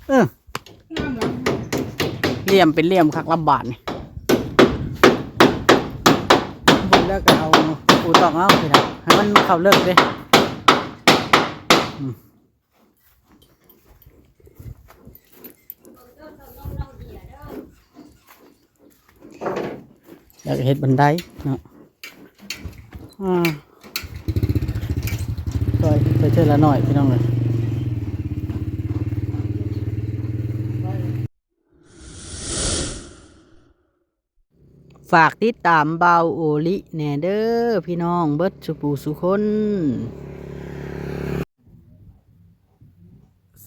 ເອີ ຫຼ່ຽມເປັນຫຼ່ຽມຄັກລະບາດນີ້. ເບິ່ງແລ້ວກໍເອົາຕະປູຕອກເອົາ ໃຫ້ມັນເຂົ້າເລິກເດ້. ອືມ. ແລ້ວກໍເຮັດບັນໄດເນາະ ອາ ຊ່ອຍໄປເທື່ອລະໜ້ອຍພີ່ນ້ອງເອີຍ. ຝາກຕິດຕາມບ່າວໂອລິແດ່ເດີພີ່ນ້ອງເບິດສູ່ຜູ້ສູ່ຄົນ.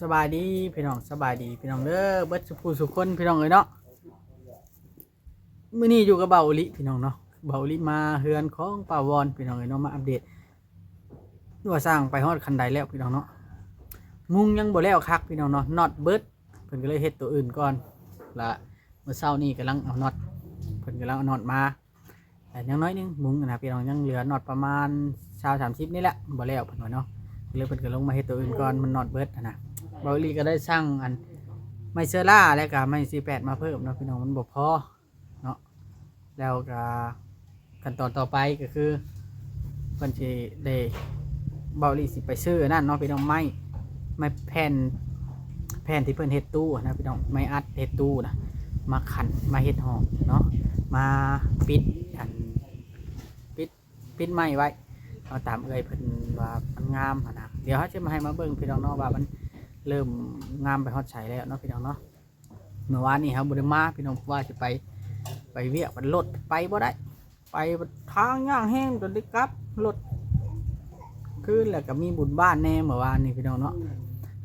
ສະບາຍດີພີ່ນ້ອງ ສະບາຍດີພີ່ນ້ອງເດີ ເບິດສູ່ຜູ້ສູ່ຄົນພີ່ນ້ອງເອີຍເນາະ. ມື້ນີ້ຢູ່ກັບບ່າວໂອລິພີ່ນ້ອງເນາະ ບ່າວໂອລິມາເຮືອນຂອງປ້າວອນພີ່ນ້ອງເອີຍເນາະ ມາອັບເດດວ່າສ້າງໄປຮອດຂັ້ນໃດແລ້ວພີ່ນ້ອງເນາະ. ມຸງຍັງບໍ່ແລ້ວຄັກພີ່ນ້ອງເນາະ ນັອດເບິດ ເພິ່ນກໍເລີຍເຮັດຕົວອື່ນກ່ອນ. ລະມື້ເຊົ້ານີ້ກຳລັງເອົານັອດ ເພິ່ນກຳລັງເອົານັອດມາ ແຕ່ຍັງໜ້ອຍໜຶ່ງມຸງນະພີ່ນ້ອງ ຍັງເຫຼືອນັອດປະມານຊາວສາມສິບນີ້ແຫຼະ ບໍ່ແລ້ວເພິ່ນວ່າເນາະ. ກໍເລີຍເພິ່ນກໍລົງມາເຮັດຕົວອື່ນກ່ອນ ມັນນັອດເບິດຫັ້ນນະ. ບ່າວໂອລິກໍໄດ້ສັ່ງອັນໄມ້ເຊື້ອລາ ແລະກະໄມ້ສີ່ແປດມາເພີ່ມເນາະພີ່ນ້ອງ ມັນບໍ່ພໍເນາະ. ແລ້ວກະຂັ້ນຕອນຕໍ່ໄປກໍຄື ເພິ່ນຊິໄດ້ ບ່າວໂອລິຊິໄປຊື້ອັນນັ້ນເນາະພີ່ນ້ອງ ໄມ້ ໄມ້ແຜ່ນ ແຜ່ນທີ່ເພິ່ນເຮັດຕູ້ນະພີ່ນ້ອງ ໄມ້ອັດເຮັດຕູ້ນະ ມາຂັນ ມາເຮັດຫ້ອງເນາະ ມາປິດອັນ ປິດ ປິດໄມ້ໄວ້ເນາະ ຕາມເອື້ອຍເພິ່ນວ່າມັນງາມຫັ້ນນະ. ດຽວເຮົາຈະມາໃຫ້ມາເບິ່ງພີ່ນ້ອງເນາະ ວ່າມັນເລີ່ມງາມໄປຮອດໃສແລ້ວເນາະພີ່ນ້ອງເນາະ. ເມື່ອວານນີ້ເຮົາບໍ່ໄດ້ມາພີ່ນ້ອງ ເພາະວ່າຊິໄປ ໄປວຽກ ບັດລົດໄປບໍ່ໄດ້ ໄປທາງຍາກແຮງ ຈົນໄດ້ກັບລົດຄືນ ແລ້ວກໍມີບຸນບ້ານແດ່ເມື່ອວານນີ້ພີ່ນ້ອງເນາະ.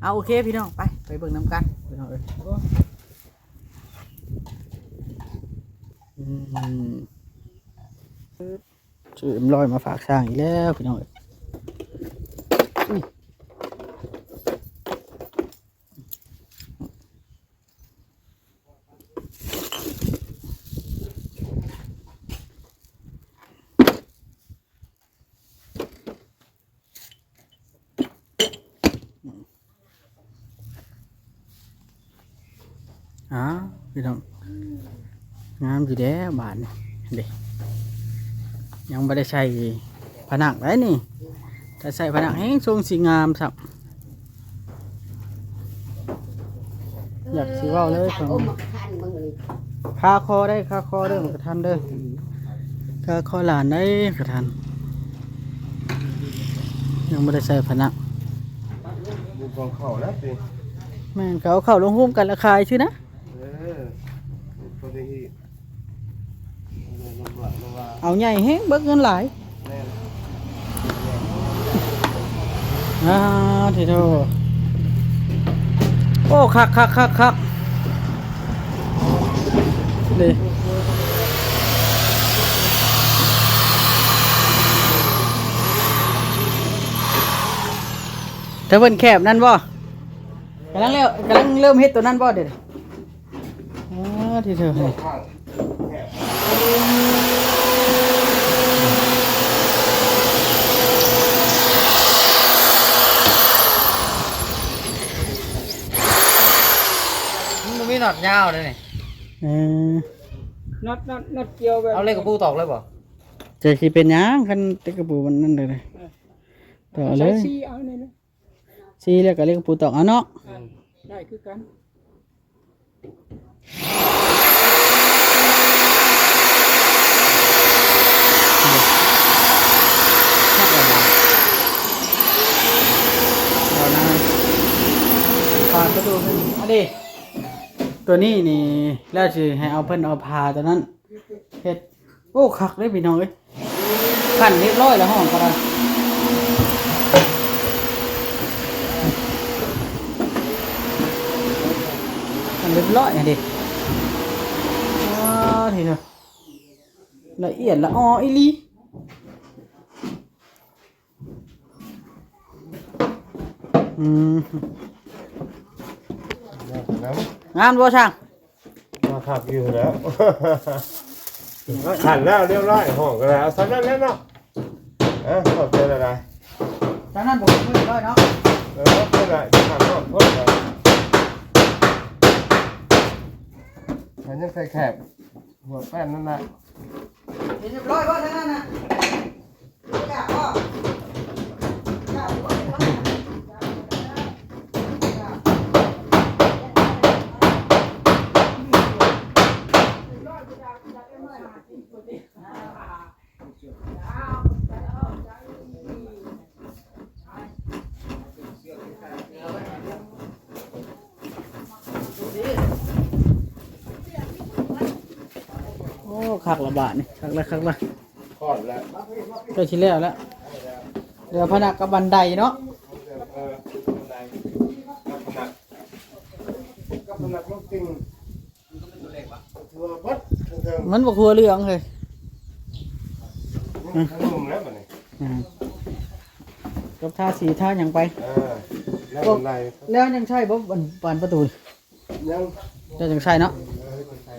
ເອົາ ໂອເຄພີ່ນ້ອງ ໄປ ໄປເບິ່ງນຳກັນພີ່ນ້ອງເອີຍ. ອືມ ຊື້ເອັມຮ້ອຍມາຝາກຊ່າງອີກແລ້ວພີ່ນ້ອງເອີຍ. ອ້າວ ພີ່ນ້ອງ ງາມຢູ່ແລ້ວບາດນີ້ເດ້. ຍັງບໍ່ໄດ້ໃສ່ຜະໜັກໄດ໋ນີ້ ຖ້າໃສ່ຜະໜັກແຮງຊົງຊິງາມຊ້ຳ. ຢາກຊິເວົ້າເລີຍ ເອີ ຄາຄໍໄດ້ ຄາຄໍເດີ ໝາກກະທັນເດີ ຄາຄໍຫຼານໄດ້ ໝາກກະທັນ. ຍັງບໍ່ໄດ້ໃສ່ຜະໜັກ ບຸນກອງເຂົ້າແລ້ວຕິ. ແມ່ນ ເຂົາເອົາເຂົ້າລົງໂຮມກັນລະຂາຍຊື່ນະ. ເອີ ພໍໄດ້ ເອົາໃຫຍ່ແຮງເບິກເງິນຫຼາຍ. ແມ່ນ ອ້າ ທິໂທ ໂອ້ ຄັກໆໆໆ ນີ້ ຖ້າເພິ່ນແຄບນັ້ນບໍ່? ກຳລັງແລ້ວ ກຳລັງເລີ່ມເຮັດຕົວນັ້ນບໍ່ເດ? ອໍ ທີ່ເທີ ມັນບໍ່ມີນັອດຍາວເດ້ນີ້. ເອີ ນັອດ ນັອດ ນັອດກ່ຽວແບບ ເອົາເຫຼັກກະປູຕອກເລີຍບໍ່? ຈະຊິເປັນຫຍັງ ຄັນເຫຼັກກະປູມັນນັ້ນເດ້. ເອີ ຕໍ່ເລີຍ ໃສ່ສີ່ເອົານີ້ນະ. ສີ່ແລ້ວກໍເຫຼັກກະປູຕອກເອົາເນາະ. ອືມ ໄດ້ຄືກັນ. ເອົານະ ຝາປະຕູ ອັນນີ້ ຕົວນີ້ນີ້ ແລ້ວຊິໃຫ້ເອົາ ເພິ່ນເອົາຜ້າຕົວນັ້ນ ເຮັດ ໂອ້ ຄັກເດ້ພີ່ນ້ອງເອີຍ. ຂັ້ນຮຽບຮ້ອຍແລ້ວ ຫ້ອງກໍໄດ້ ຂັ້ນຮຽບຮ້ອຍຫັ້ນເດ້. ວ້າ ເຫັນບໍ່ ລະອຽດລະອໍອີ່ຫຼີ. ອືມ ງາມບໍ່ຊ່າງ? ມາຄັກຢູ່ແລ້ວ ຂັ້ນແລ້ວຮຽບຮ້ອຍ ຫ້ອງກໍໄດ້ ເອົາສ່ຳນັ້ນແຫຼະເນາະ. ເອີ ຂອບໃຈຫຼາຍໆ. ຈາກນັ້ນບໍ່ເປີດເລີຍເນາະ. ເອີ ເປີດລະ ຂ້າງນອກໂພດ. ມັນຍັງໃສ່ແຄບ ຫົວແປ້ນນັ້ນນະ ເຮັດຮຽບຮ້ອຍບໍ່ ທາງນັ້ນນະ? ໂອ້ ຄັກລະບາດນີ້ ຄັກລະ ຄັກລະ ຄອດແລ້ວ ໃກ້ຊິແລ້ວແລ້ວ ເຫຼືອພະນັກກັບບັນໄດເນາະ ເອີ ບັນໄດກັບພະນັກ ກັບພະນັກລົງຕິ່ງ ມັນບໍ່ຄົວເຫຼືອງເຮີ້ຍ ມັນຫຸ່ມແລ້ວບັດນີ້ ອືມ ກັບທາສີທາຫຍັງໄປ ເອີ ແລ້ວ ແລ້ວຍັງໃຊ້ບໍ່ ບານປະຕູ ຍັງ ເຈົ້າຍັງໃຊ້ເນາະ ເອີ ຍັງໃຊ້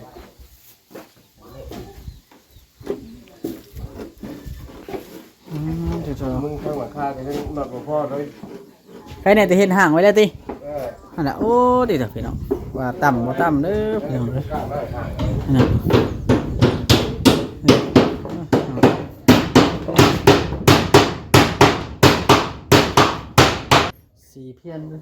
ອືມ ເຈົ້າ ເຈົ້າ ມຶງທາງຫຼັງຄາກໍຍັງນັດບໍ່ພໍເລີຍ ໃຜແນ່ຈະເຮັດຫ້າງໄວ້ແລ້ວຕິ ເອີ ຫັ້ນລະ ໂອ້ ດີເດີພີ່ນ້ອງ ວ່າຕ່ຳບໍ່ຕ່ຳເດີພີ່ນ້ອງເອີຍ ຫັ້ນນະ ສີ່ພຽນເດີ ອ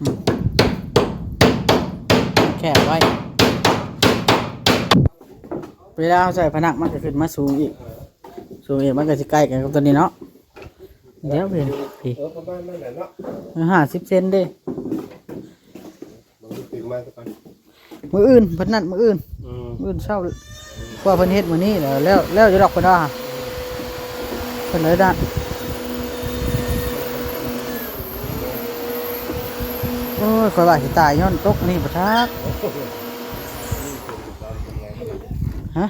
ືມ ແຄບໄວ້ ເວລາເຮົາໃສ່ພະນັກມັນກໍຂຶ້ນມາສູງອີກ ສູງອີກ ມັນກໍຊິໃກ້ກັນກັບຕົວນີ້ເນາະ ດຽວເພິ່ນ ເອີ ປະມານນັ້ນແຫຼະເນາະ ເອີ ຫ້າສິບເຊັນເດ້ ມື້ອື່ນ ເພິ່ນນັດມື້ອື່ນ ອືມ ມື້ອື່ນເຊົ້າ ເພາະວ່າເພິ່ນເຮັດມື້ນີ້ແລ້ວ ແລ້ວ ແລ້ວຢູ່ດອກເພິ່ນວ່າ ເພິ່ນເລີຍນັດ ໂອ້ຍ ຂ້ອຍວ່າຊິຕາຍຍ້ອນຕົກອັນນີ້ບໍ່ຈັກ ຮະ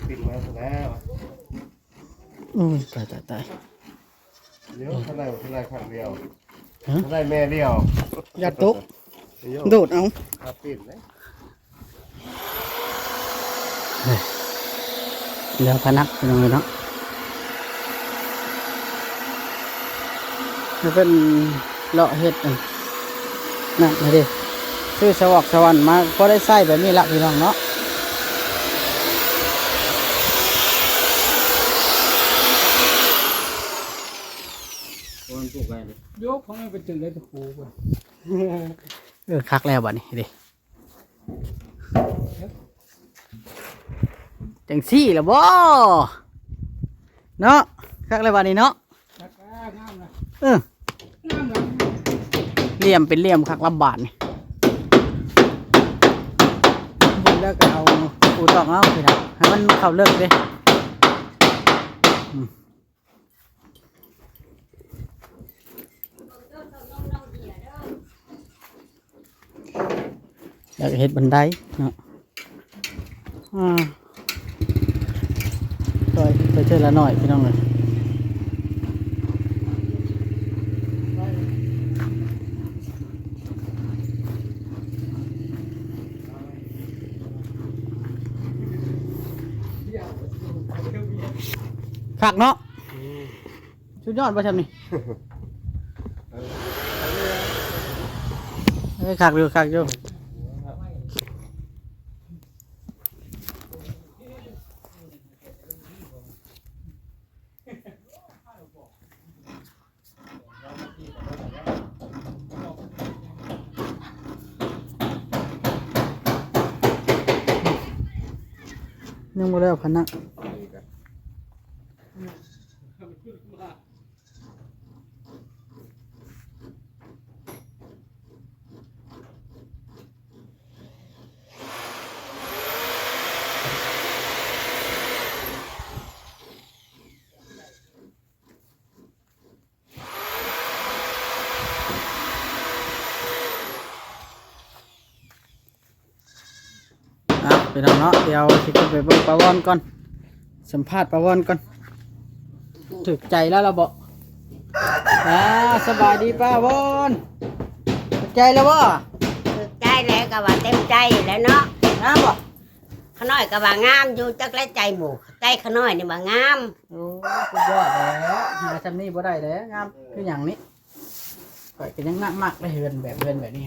ປີນມາແລ້ວ ໂອ້ຍ ຕາຍ ຕາຍ ຕາຍ ດຽວ ເທົ່າໃດ ເທົ່າໃດຄັ້ງດຽວ ຮະ ເທົ່າໃດແມ່ດຽວ ຢ່າຕົກ ໂດດເອົາ ຫາປີນເດ້ ເອີ ເຫຼືອພະນັກພີ່ນ້ອງເອີຍເນາະ ແລ້ວເພິ່ນເລາະເຮັດອັນ ນັ້ນເດ້ ຊື້ສະຫວັກສະຫວັນມາ ພໍໄດ້ໃຊ້ແບບນີ້ລະພີ່ນ້ອງເນາະ ໂຍກຂອງມັນໄປເຖິງໄດ້ຕະປູພຸ້ນ ເອີ ຄັກແລ້ວບັດນີ້ເດ້ ຈັ່ງຊີ້ລະບໍ ເນາະ ຄັກແລ້ວບັດນີ້ເນາະ ຄັກລະ ງາມລະ ເອີ ງາມລະ ຫຼ່ຽມເປັນຫຼ່ຽມຄັກລະບາດນີ້ ເບິ່ງແລ້ວກໍເອົາປູຕອກເອົາ ໃຫ້ມັນເຂົ້າເລິກເດ້ ອືມ ແລ້ວກໍເຮັດບັນໄດເນາະ ອາ ຊ່ອຍໄປເທື່ອລະໜ້ອຍພີ່ນ້ອງເອີຍ ຄັກເນາະ ອືມ ສຸດຍອດບໍ່ຊ່ຳນີ້ ເອີ ຄັກຢູ່ ຄັກຢູ່ ຍັງບໍ່ແລ້ວພະນະ. ອ່ະ ພີ່ນ້ອງເນາະ ດຽວຊິຂຶ້ນໄປເບິ່ງປ້າວອນກ່ອນ ສຳພາດປ້າວອນກ່ອນ ຖືກໃຈແລ້ວລະບໍ? ອ່າ ສະບາຍດີປ້າວອນ ຖືກໃຈແລ້ວບໍ? ຖືກໃຈແລ້ວ ກໍວ່າເຕັມໃຈແລ້ວເນາະ ງາມບໍ? ຂ້ານ້ອຍກໍວ່າງາມຢູ່ ຈັກແລະໃຈໝູ່ ໃຈຂ້ານ້ອຍນີ້ວ່າງາມ. ໂອ້ ສຸດຍອດແລ້ວ ຫາຊ່ຳນີ້ບໍ່ໄດ້ແລ້ວ ງາມຄືຫຍັງນີ້. ຂ້ອຍກໍຍັງມັກໆ ເດ້ ເຮືອນແບບ ເຮືອນແບບນີ້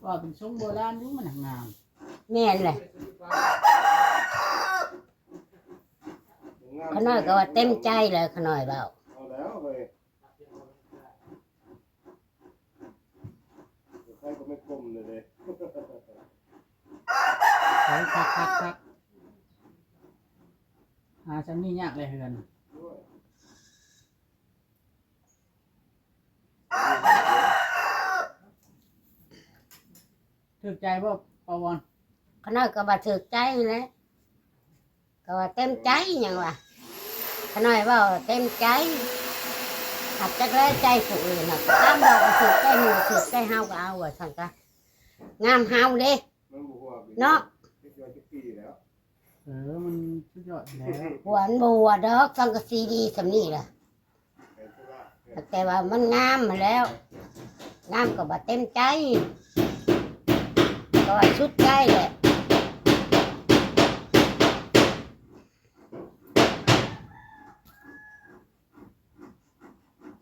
ວ່າເປັນຊົງໂບລານຢູ່ ມັນຫາກງາມ. ແມ່ນແຫຼະ ຂ້ານ້ອຍກໍວ່າເຕັມໃຈແລ້ວ ຂ້ານ້ອຍເວົ້າ. ເອົາແລ້ວເວີຍ ໃຄກໍໄມ່ກົມເລີຍເດ້. ເອີ ຄັກໆໆ ຫາຊ່ຳນີ້ຍາກແຫຼະເຮືອນ. ຖືກໃຈບໍ່ ປາວອນ? ຂ້ານ້ອຍກໍວ່າຖືກໃຈຫັ້ນແຫຼະ ກໍວ່າເຕັມໃຈຫຍັງວະ ຂ້ານ້ອຍເວົ້າເຕັມໃຈ. ຫາກຈັກແລະໃຈຜູ້ອື່ນ ຫາກຕາມເຮົາກໍຖືກໃຈໝູ່ ຖືກໃຈເຮົາກໍເອົາ ວ່າຊັ້ນກະງາມເຮົາເດ້ ມັນບໍ່ຫົວເນາະ ເຈັດສິບປີແລ້ວ. ເອີ ມັນສຸດຍອດແລ້ວ ຫົວມັນບໍ່ຫົວດອກ ສັງກະສີດີຊ່ຳນີ້ລະ ແຕ່ວ່າມັນງາມຫັ້ນແລ້ວ ງາມກໍວ່າເຕັມໃຈ ກໍວ່າສຸດໃຈແຫຼະ.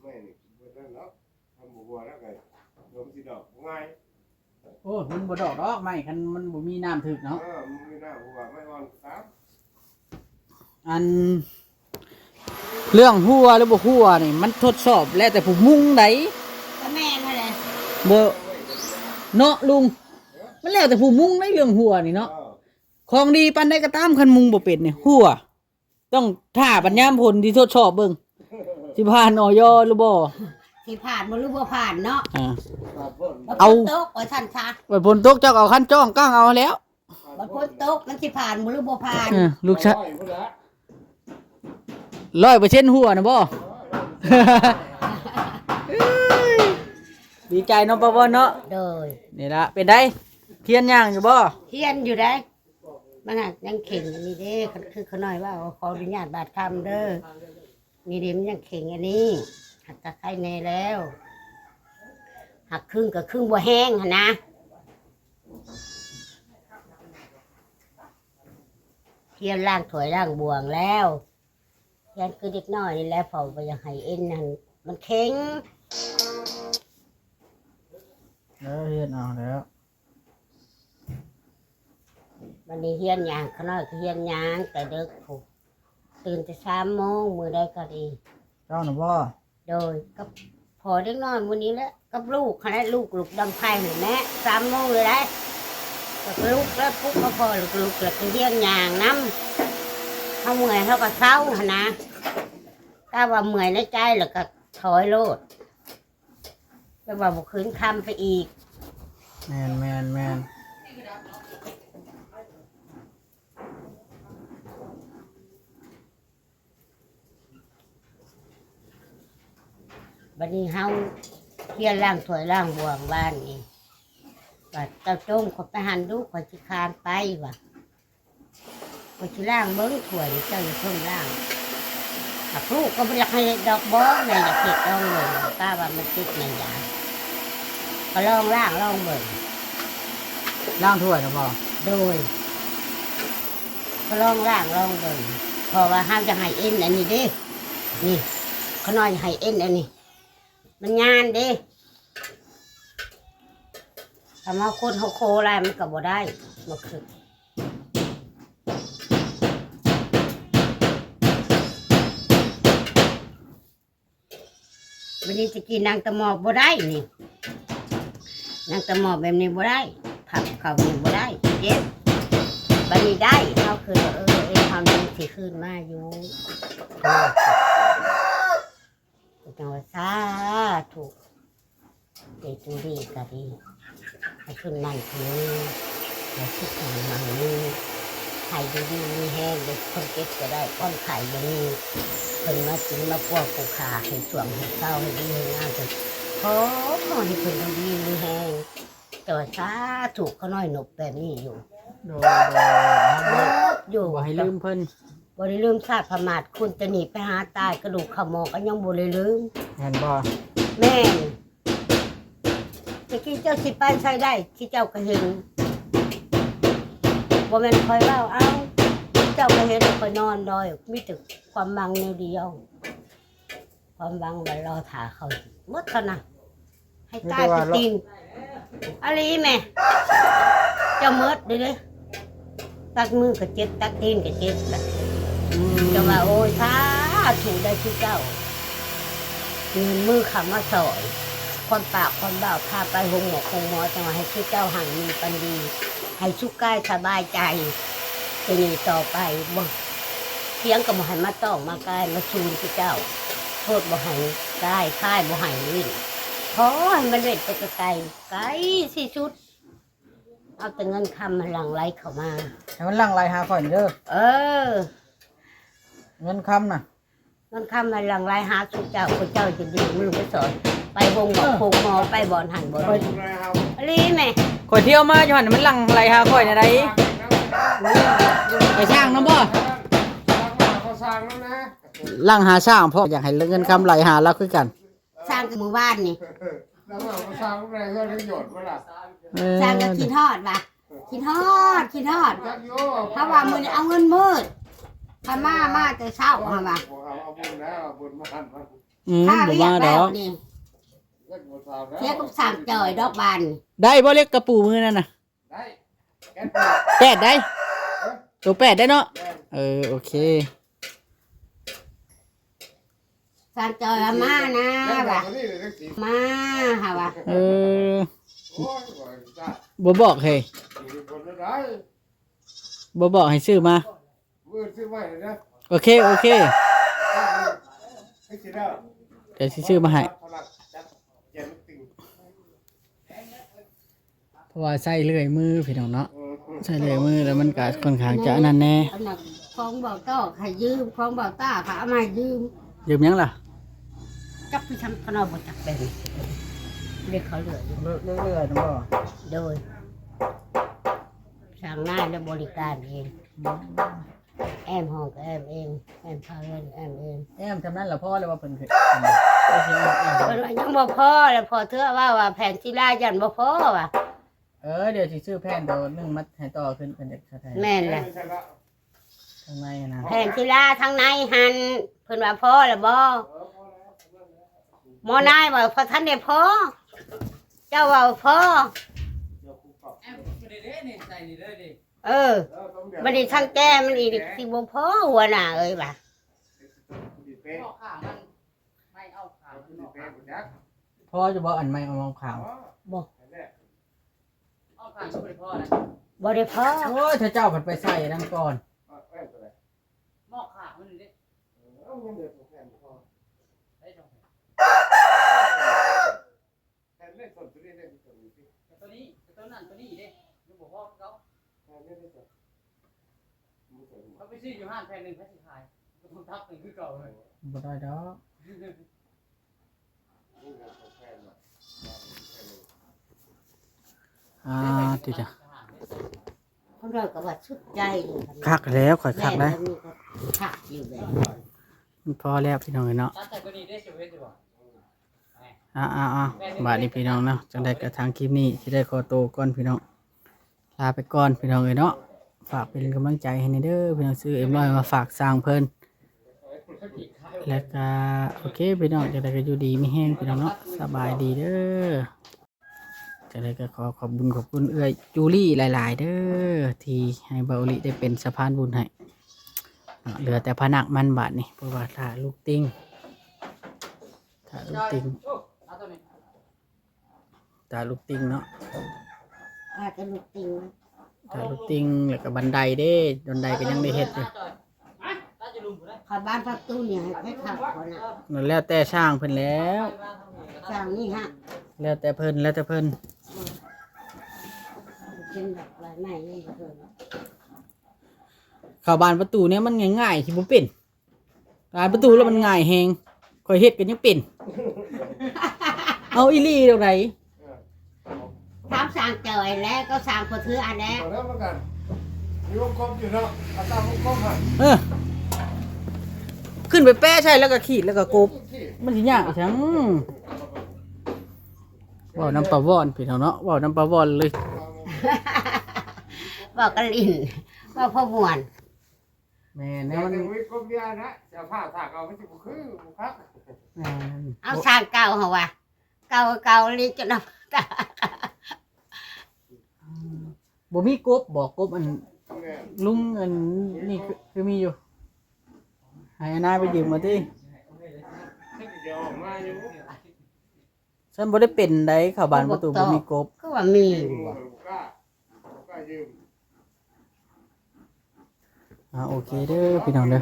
ແມ່ນ ເບິດນັ້ນເນາະ ຄັນບໍ່ຫົວແລ້ວກໍ ດອກມັນຊິດອກບໍ່ງ່າຍ. ໂອ້ ມັນບໍ່ດອກດອກໄມ້ ຄັນມັນບໍ່ມີນ້ຳຖືກເນາະ. ເອີ ມັນບໍ່ມີນ້ຳ ເພາະວ່າໄມ້ອ່ອນກໍຕາມ. ອັນ ເລື່ອງຮົ່ວຫຼືບໍ່ຮົ່ວນີ້ ມັນທົດສອບແລ້ວແຕ່ຜູ້ມຸງໃດ໋. ກໍແມ່ນຫັ້ນແຫຼະ ບໍ່ເນາະລຸງ ມັນແລ້ວແຕ່ຜູ້ມຸງໃດ໋ ເລື່ອງຮົ່ວນີ້ເນາະ. ເອີ ຂອງດີປານໃດກໍຕາມ ຄັນມຸງບໍ່ເປັນນີ້ຮົ່ວ. ຕ້ອງຖ້າບັດຍາມຝົນຊິທົດສອບເບິ່ງ ຊິຜ່ານ ອຢ ຫຼືບໍ່ ຊິຜ່ານບໍ່ ຫຼືບໍ່ຜ່ານເນາະ. ອ່າ ເອົາ ເອົາ ຝົນຕົກວ່າຊັ້ນຊະ ບັດຝົນຕົກເຈົ້າກໍເອົາຄັນຈ້ອງກ້າງເອົາແລ້ວ ບັດຝົນຕົກມັນຊິຜ່ານບໍ່ ຫຼືບໍ່ຜ່ານ. ເອີ ລູກຊາຍ ຮ້ອຍເປີເຊັນຫົວນະບໍ່? ດີໃຈເນາະ ປ້າວອນເນາະ. ໂດຍ ນີ້ລະ ເປັນໃດ ຮຽນຍ່າງຢູ່ບໍ່? ຮຽນຢູ່ໃດ ມັນຫາກຍັງເຄັ່ງອັນນີ້ເດ້ ຄັນຄືຂ້ານ້ອຍເວົ້າ ຂໍອະນຸຍາດບາດຄຳເດີ້. ນີ້ເດ້ ມັນຍັງເຄັ່ງອັນນີ້ ຫາກກະໄຄແດ່ແລ້ວ ຫາກຄຶງກໍຄຶງບໍ່ແຮງຫັ້ນນະ. ຮຽນລ້າງຖ້ວຍລ້າງບ່ວງແລ້ວ ຮຽນຄືເດັກນ້ອຍນີ້ແຫຼະ ເພາະບໍ່ຢາກໃຫ້ເອັນຫັ້ນມັນເຄັ່ງ. ເອີ ຮຽນເອົາແລ້ວ. ບັດນີ້ຮຽນຍ່າງ ຂ້ານ້ອຍກໍຮຽນຍ່າງແຕ່ເດິກພຸ້ນ ຕື່ນແຕ່ສາມໂມງ ມື້ໃດກໍດີ. ເຈົ້ານະບໍ່? ໂດຍ ກັບພໍ່ເດັກນ້ອຍມື້ນີ້ແຫຼະ ກັບລູກຫັ້ນແຫຼະ ລູກ ລູກດຳໄພຫັ້ນແຫຼະ ສາມໂມງເລີຍໄດ໋ ກໍລຸກແລ້ວ ປຸກມາພໍ່ ລຸກ ລຸກແລ້ວກໍຮຽນຍ່າງນຳ. ເຮົາເມື່ອຍເຮົາກໍເຊົາຫັ້ນນະ ຖ້າວ່າເມື່ອຍໃນໃຈແລ້ວກໍຖອຍໂລດ. ແຕ່ວ່າບໍ່ຄືນຄຳໄປອີກ. ແມ່ນໆໆ. ບັດນີ້ເຮົາຮຽນລ້າງຖ້ວຍລ້າງບ່ວງວານນີ້ ວ່າເຈົ້າຈົ່ງຂ້ອຍໄປຫັ້ນດູ ຂ້ອຍຊິຄານໄປວ່າ. ຂ້ອຍຊິລ້າງເບິ່ງຖ້ວຍນີ້ ເຈົ້າຢ່າເພິ່ງລ້າງ. ຫາກລູກກໍບໍ່ຢາກໃຫ້ເຮັດດອກ ບໍ່ ແມ່ຢາກເຮັດລອງເບິ່ງ ກະວ່າມັນຕິດແມ່ຢາ ກໍລອງລ້າງລອງເບິ່ງ. ລ້າງຖ້ວຍນະບໍ່? ໂດຍ ກໍລອງລ້າງລອງເບິ່ງ ເພາະວ່າເຮົາຢາກໃຫ້ເອັນອັນນີ້ເດ້ ນີ້ ຂ້ານ້ອຍໃຫ້ເອັນອັນນີ້ ມັນຍານເດ້ ຖ້າມາຄົນເຮົາໂຄຫຼາຍມັນກໍບໍ່ໄດ້ ມາຄື ບັດນີ້ຕະກີ້ນັ່ງຕະໝອບບໍ່ໄດ້ນີ້ ນັ່ງຕະໝອບແບບນີ້ບໍ່ໄດ້ ພັບເຂົ້ານີ້ບໍ່ໄດ້ ເຈັບ. ບັດນີ້ໄດ້ ເຮົາຄືວ່າ ເອີ ເອັນເຮົານີ້ຊິຄືນມາຢູ່. ຈັ່ງວ່າສາທຸ ເດຕູລີກະດີ ໃຫ້ຂຶ້ນໝັ້ນຂຶ້ນມີ ໃຫ້ສຸກໃຫ້ມັ່ງມີ ໃຫ້ຢູ່ດີມີແຮງ ເດັກຄົນເຈັບກະໄດ້ ຄົນໄຂ້ບໍ່ມີ ເພິ່ນມາກິນມາປົວຜູ້ຂ້າ ໃຫ້ຊ່ວງໃຫ້ເຊົາ ໃຫ້ດີໃຫ້ງາມ ຂໍ ຂໍໃຫ້ເພິ່ນຢູ່ດີມີແຮງ. ແຕ່ວ່າສາທຸ ຂ້ານ້ອຍນົບແບບນີ້ຢູ່. ໂດຍ ໂດຍ ເອົາ ຢູ່ ບໍ່ໃຫ້ລືມເພິ່ນ ບໍ່ໄດ້ລືມຊາດພະມາດຄຸນ ແຕ່ນີ້ໄປຫາຕາຍກະດູກເຂົ້າໝໍກກໍຍັງບໍ່ໄດ້ລືມ ແມ່ນບໍ່? ແມ່ນ. ແຕ່ກີ້ເຈົ້າຊິໄປໃສໄດ້ ທີ່ເຈົ້າກໍເຫັນ ບໍ່ແມ່ນຂ້ອຍເວົ້າ ເອົ້າ ເຈົ້າກໍເຫັນຂ້ອຍນອນດອຍ ມີແຕ່ຄວາມຫວັງແນວດຽວ ຄວາມຫວັງວ່າລໍຖ້າເຂົາໝົດເທົ່ານັ້ນ ໃຫ້ຕາຍໄປຕີນ ອີ່ຫຼີແມ່ ເຈົ້າໝົດເດ້ ຕັກມືກໍເຈັບ ຕັກຕີນກໍເຈັບ ແລ້ວ ອືມ ເຈົ້າວ່າ ໂອ້ຍ ສາທຸ ໄດ້ຄືເຈົ້າ ເງິນມືເຂົ້າມາຊ່ອຍ ຄວາມປາກຄວາມເວົ້າ ພາໄປໂຮງໝໍໂຮງໝໍ ຈັ່ງວ່າໃຫ້ຊຸເຈົ້າຮັ່ງມີປັນດີ ໃຫ້ສຸກກາຍສະບາຍໃຈ ຕົວນີ້ຕໍ່ໄປ ບໍ່ ສຽງກໍບໍ່ໃຫ້ມາຕ້ອງມາກາຍມາຊູນຄືເຈົ້າ ໂທດບໍ່ໃຫ້ກາຍ ຄາຍບໍ່ໃຫ້ເວັ້ນ ຂໍໃຫ້ມັນເວັ້ນໄປໄກໆ ໄກທີ່ສຸດ ເອົາແຕ່ເງິນຄຳໃຫ້ຫຼັ່ງໄຫຼເຂົ້າມາ ໃຫ້ມັນຫຼັ່ງໄຫຼຫາຂ້ອຍເດີ ເອີ ເງິນຄຳນະ ເງິນຄຳໃຫ້ຫຼັ່ງໄຫຼຫາຊຸເຈົ້າ ພວກເຈົ້າຈະດຶງມືໄປສອນ ໄປໂຮງໝໍ ເອີ ໂຮງໝໍ ໄປບ່ອນຫັ້ນບ່ອນນີ້ ອີ່ຫຼີແມ່ ຂ້ອຍທ່ຽວມາຢູ່ຫັ້ນ ມັນຫຼັ່ງໄຫຼຫາຂ້ອຍແນວໃດ ໄປສ້າງນຳບໍ່ ຫຼັ່ງຫາຊ່າງ ເພາະຢາກໃຫ້ເງິນຄຳໄຫຼຫາລາວຄືກັນ ສ້າງກັບມື້ວານນີ້ ສ້າງກັບຄິດຮອດວ່າ ຄິດຮອດ ຄິດຮອດ ເພາະວ່າມື້ນີ້ເອົາເງິນມືດ ພາມາ ມາແຕ່ເຊົ້າ ເຮົາວ່າ ອືມ ບໍ່ມາດອກ ເສຍກັບຊ່າງຈ່ອຍດອກບາດນີ້ ໄດ້ບໍ່ເຫຼັກກະປູມື້ນັ້ນນະ ໄດ້ ແປດໄດ້ ໂຕແປດໄດ້ເນາະ ເອີ ໂອເຄ ຊ່າງຈ່ອຍວ່າມານະວ່າ ມາຫາວ່າ ເອີ ບໍ່ບອກເຮີ້ຍ ບໍ່ບອກໃຫ້ຊື້ມາ ໂອເຄ ໂອເຄ ດຽວຊິຊື້ມາໃຫ້ ເພາະວ່າໃຊ້ເລື່ອຍມືພີ່ນ້ອງເນາະ ໃຊ້ເລື່ອຍມືແລ້ວມັນກະຄ່ອນຂ້າງຈະອັນນັ້ນແດ່ ອັນນັ້ນຂອງເບົາຕາໃຫ້ຢືມ ຂອງເບົາຕາເຂົາເອົາມາໃຫ້ຢືມ ຢືມຫຍັງລະ ຈັກໄປທຳຂະໜອບບໍ່ຈັກແບບນີ້ ເລື່ອຍເຂົາເລື່ອຍ ເລື່ອຍ ເລື່ອຍນຳບໍ່ ໂດຍ ຊ່າງນາຍແລ້ວບໍລິການເອງ ອືມ ແອ້ມຫ້ອງກໍແອ້ມເອງ ແອ້ມພາເຮືອນແອ້ມເອງ ແອ້ມຊ່ຳນັ້ນລະພໍແລ້ວວ່າເພິ່ນຄື ເພິ່ນວ່າຍັງບໍ່ພໍ ແລ້ວພໍເທື່ອເວົ້າວ່າແຜ່ນສີລາຢ້ານບໍ່ພໍວ່າ ເອີ ດຽວຊິຊື້ແຜ່ນໂຕໜຶ່ງມາໃຫ້ຕໍ່ຂຶ້ນ ເພິ່ນຢາກໃຊ້ ແມ່ນແຫຼະ ທາງໃນຫັ້ນນະ ແຜ່ນສີລາທາງໃນຫັ້ນ ເພິ່ນວ່າພໍແລ້ວບໍ່ ໝໍນາຍວ່າບໍ່ທັນໄດ້ພໍ ເຈົ້າວ່າພໍ ເອີ ບັດນີ້ທາງແກ້ມັນອີກ ຊິບໍ່ພໍ ຫົວໜ້າເອີຍວ່າ ພໍຢູ່ບໍ່ ອັນໄມ້ເອົາມາຂາງ ບໍ່ ເອົາຂາງກໍບໍ່ໄດ້ພໍນະ ບໍ່ໄດ້ພໍ ໂອ້ຍ ຖ້າເຈົ້າພັດໄປໃສ່ອັນນັ້ນກ່ອນ ໝໍ້ຂາງມັນນີ້ເດ້ ເອີ ມັນເຫຼືອສອງແຜ່ນບໍ່ພໍ ໄດ້ສອງແຜ່ນ ແຜ່ນໄດ້ສ່ວນຕົວນີ້ໄດ້ຕົວນີ້ຕິ ກໍຕົວນີ້ ກໍຕົວນັ້ນຕົວນີ້ເດ້ ຍັງບໍ່ພໍຄືເກົ່າ ແຜ່ນໄດ້ສ່ວນ ເຂົາໄປຊື້ຢູ່ຮ້ານແຜ່ນໜຶ່ງ ໃຜຊິຂາຍ ກໍຕ້ອງທັບໜຶ່ງຄືເກົ່າເລີຍ ບໍ່ໄດ້ດອກ ອ່າ ຕິດ ຄົນລາວກໍວ່າສຸດໃຈ ຄັກແລ້ວ ຂ້ອຍຄັກແລ້ວ ແມ່ນ ມັນກໍຄັກຢູ່ແບບນັ້ນ ມັນພໍແລ້ວພີ່ນ້ອງເອີຍເນາະ ຕັດໃສ່ຕົວນີ້ເດ້ ຊິເຮັດຢູ່ບໍ່? ເອົາໆໆ ບາດນີ້ພີ່ນ້ອງເນາະ ຈັ່ງໃດກໍທາງຄລິບນີ້ຊິໄດ້ຂໍໂຕກ່ອນພີ່ນ້ອງ ລາໄປກ່ອນພີ່ນ້ອງເອີຍເນາະ ຝາກເປັນກຳລັງໃຈໃຫ້ແດ່ເດີພີ່ນ້ອງ ຊື້ເອັມຮ້ອຍມາຝາກຊ່າງເພິ່ນ ແລ້ວກໍໂອເຄພີ່ນ້ອງ ຈັ່ງໃດກໍຢູ່ດີມີແຮງພີ່ນ້ອງເນາະ ສະບາຍດີເດີ. ຈັ່ງໃດກໍຂໍຂອບບຸນຂອບຄຸນເອື້ອຍຈູລີຫຼາຍໆເດີ ທີ່ໃຫ້ເບົາອີ່ຫຼີໄດ້ເປັນສະພານບຸນໃຫ້ເນາະ ເຫຼືອແຕ່ພະນັກມັນບາດນີ້ ເພາະວ່າຖ້າລູກຕິງ ຖ້າລູກຕິງ ຖ້າລູກຕິງເນາະ ຖ້າແຕ່ລູກຕິງ ຖ້າລູກຕິງ ແລ້ວກໍບັນໄດເດ້ ບັນໄດກໍຍັງໄດ້ເຮັດຢູ່ ເຂົ້າບ້ານປະຕູນີ້ໃຫ້ໃຜເຂົ້າບໍ່ນະ ນັ້ນແລ້ວແຕ່ຊ່າງເພິ່ນແລ້ວ ຊ່າງນີ້ຮະ ແລ້ວແຕ່ເພິ່ນ ແລ້ວແຕ່ເພິ່ນ ເປັນດອກໄມ້ໃໝ່ນີ້ເພິ່ນ ເຂົ້າບ້ານປະຕູນີ້ມັນງ່າຍໆ ຊິບໍ່ເປັນ ບານປະຕູແລ້ວມັນງ່າຍແຮງ ຂ້ອຍເຮັດກໍຍັງເປັນ ເອົາອີ່ຫຼີດອກໃດ ຖາມຊ່າງເຈົ້າຫັ້ນແຫຼະ ກໍຊ່າງພໍ່ເທື່ອຫັ້ນແຫຼະ ເອີ ຂຶ້ນໄປແປະໃສ່ແລ້ວກໍຂີດແລ້ວກໍກົບ ມັນຊິຍາກອີ່ຫຍັງ. ເວົ້ານຳປາວອນພີ່ນ້ອງເນາະ ເວົ້ານຳປາວອນເລີຍ ເວົ້າກັນຫຼິ້ນ ເວົ້າພໍມ່ວນ. ແມ່ນແລ້ວມັນ ແຕ່ວ່າກົບເດຍນະ ຈະພາສາເກົ່າມັນຊິບໍ່ຄືບໍ່ຄັກ. ແມ່ນ ເອົາສາງເກົ່າເຮົາວ່າ ເກົ່າເກົ່າລີ້ຈົນເອົາ ອືມ ບໍ່ມີກົບບໍ່? ກົບອັນ ແມ່ນ ລຸງອັນນີ້ຄື ຄືມີຢູ່ ໃຫ້ອານາໄປຢືມເອົາຕິ. ເພິ່ນຊິເອົາອອກມາຢູ່ ຊັ້ນບໍ່ໄດ້ເປັນໃດ ເຂົ້າບ້ານປະຕູບໍ່ມີກົບ ຄືວ່າມີຢູ່ບໍ່? ອ່າ ໂອເຄເດີພີ່ນ້ອງເດີ.